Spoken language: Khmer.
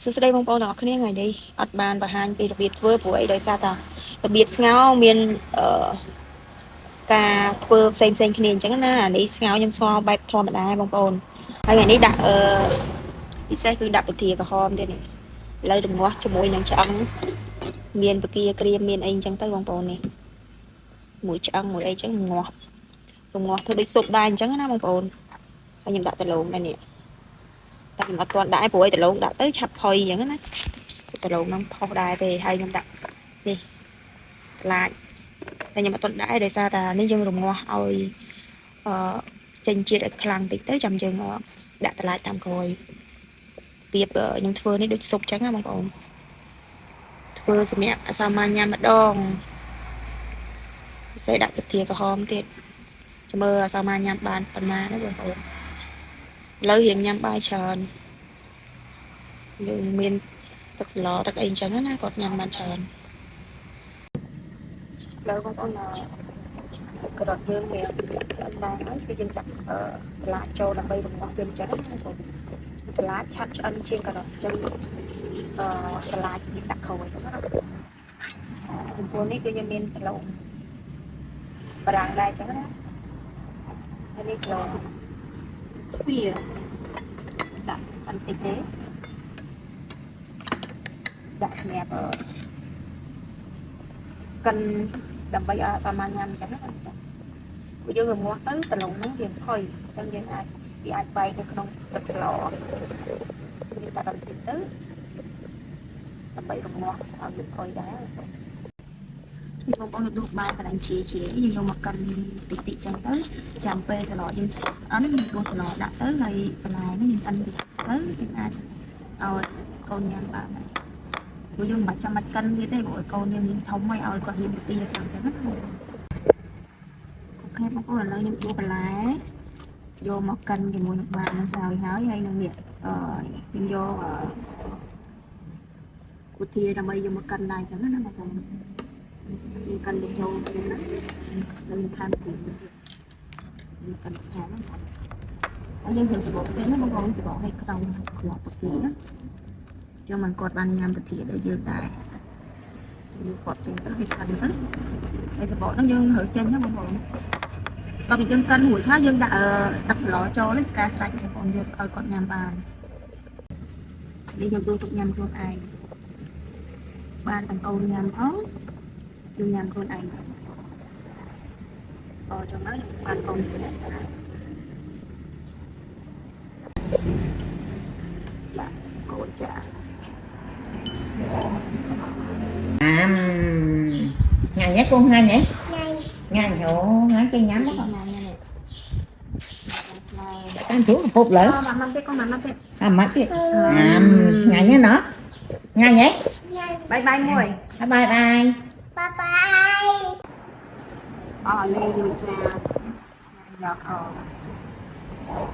សួស្តីបងប្អូនទាំងអស់គ្នាថ្ងៃនេះអត់បានបង្ហាញពីរបៀបធ្វើព្រោះអីដោយសារតារបៀបស្ងោរមានអឺការធ្វើផ្សេងផ្សេងគ្នាអញ្ចឹងណាអានេះស្ងោរខ្ញុំស្ងោរបែបធម្មតាបងប្អូនហើយថ្ងៃនេះដាក់អឺពិសេសគឺដាក់ពធាក្រហមទៀតនេះឥឡូវរងាស់ជាមួយនឹងឆ្អឹងមានពគាក្រៀមមានអីអញ្ចឹងទៅបងប្អូននេះមួយឆ្អឹងមួយអីអញ្ចឹងរងាស់រងាស់ធ្វើដូចស៊ុបដែរអញ្ចឹងណាបងប្អូនហើយខ្ញុំដាក់ដលងដែរនេះ តែខ្ញុំអត់ទាន់ដាក់ឯងព្រោះឯដំឡូងដាក់ទៅឆាប់ផុយអញ្ចឹងណាដំឡូងហ្នឹងផុសដែរទេហើយខ្ញុំដាក់នេះបន្លាចតែខ្ញុំអត់ទាន់ដាក់ឯងដោយសារតែនេះយើងរងាស់ឲ្យអឺចេញជាតិឲ្យខ្លាំងតិចទៅចាំយើងដាក់បន្លាចតាមក្រោយរបៀបខ្ញុំធ្វើនេះដូចស៊ុបអញ្ចឹងណាបងប្អូនធ្វើសម្រាប់អាសាមញ្ញញ៉ាំម្ដងពិសេសដាក់ពធាក្រហមទៀតចាំមើលអាសាមញ្ញញ៉ាំបានប៉ុណ្ណាណាបងប្អូនឥឡូវរៀងញ៉ាំបាយច្រើន យើងមានទឹកស្លទឹកអីអញ្ចឹងណាគាត់ញ៉ាំបានច្រើនឥឡូវបងប្អូនក្រតយើងវាឆ្អិនដែរហើយគឺយើងដាក់អឺបន្លាចចូលដើម្បីរំងាស់វាអញ្ចឹងណាបងប្អូនបន្លាចឆាប់ឆ្អិនជាងការ៉ុតអញ្ចឹងអឺបន្លាចយើងដាក់ក្រោយហ្នឹងណាចំពោះនេះគឺយើងមានដំឡូងបារាំងដែរអញ្ចឹងណាហើយនេះដំឡូងស្វាដាក់បន្តិចទេ ដាក់សម្រាប់អឺកិនដើម្បីឲ្យសាមញ្ញញ៉ាំអញ្ចឹងណាព្រោះយើងរងាស់ទៅដំឡូងហ្នឹងវាផុយអញ្ចឹងយើងអាចវាអាចបែកនៅក្នុងទឹកស្លយើងដាក់បន្តិចទៅដើម្បីរងាស់ឲ្យវាផុយដែរបងប្អូនដួសបាយកន្លែងជាជាយើងយកមកកិនតិចតិចចឹងទៅចាំពេលស្លយើងស្អិនយើងដួសស្លដាក់ទៅហើយបន្លែនេះយើងអិនតិចទៅយើងអាចឲ្យកូនញ៉ាំបានដែរ ព្រោះយើងមិនបាច់ចាំបាច់កិនវាទេព្រោះឲ្យកូនយើងយើងធំហើយឲ្យគាត់រៀនទៅទីអញ្ចឹងណាOK បងប្អូនឥឡូវខ្ញុំដួសបន្លែយកមកកិនជាមួយនឹងបាយនឹងហើយហើយហើយនឹងនេះអឺខ្ញុំយកអឺគុធាដើម្បីយកមកកិនដែរអញ្ចឹងណាបងប្អូនយើងកិនវាចូលគ្នាណាហើយថែមគ្រឿងទៀតយើងកិនថែមណាហើយយើងត្រូវសបកចេញណាបងប្អូនសបកឲ្យក្រោមគ្រាប់ពគាណា ចឹងมันគាត់បានញ៉ាំពធាដូចយើងដែរយើងគាត់ចេញទៅវាកិនទៅហើយសបកហ្នឹងយើងរើចេញណាបងប្អូនដល់ពេលយើងកិនរួចហើយយើងដាក់ទឹកស្លចូលនេះការស្រេចបងប្អូនយកឲ្យគាត់ញ៉ាំបាននេះយើងដួសទុកញ៉ាំខ្លួនឯងបានទាំងកូនញ៉ាំផងយើងញ៉ាំខ្លួនឯងផងអចឹងមកយើងបានកូនញ៉ាំដែរបាទកូនចា À, ngon nhé cô, ngon nhé. Nhanh. Ngon ồ, ngon cái nhắm đó. ញ៉ាំនេះ Ăn xuống một phút lỡ. មកមកទៀតកូនមកមកទៀត À, mắt đi. À, ngon nhé nó. Ngon nhé. Bye bye មួយ Bye bye bye. Bye bye. អរលេងចាយកអ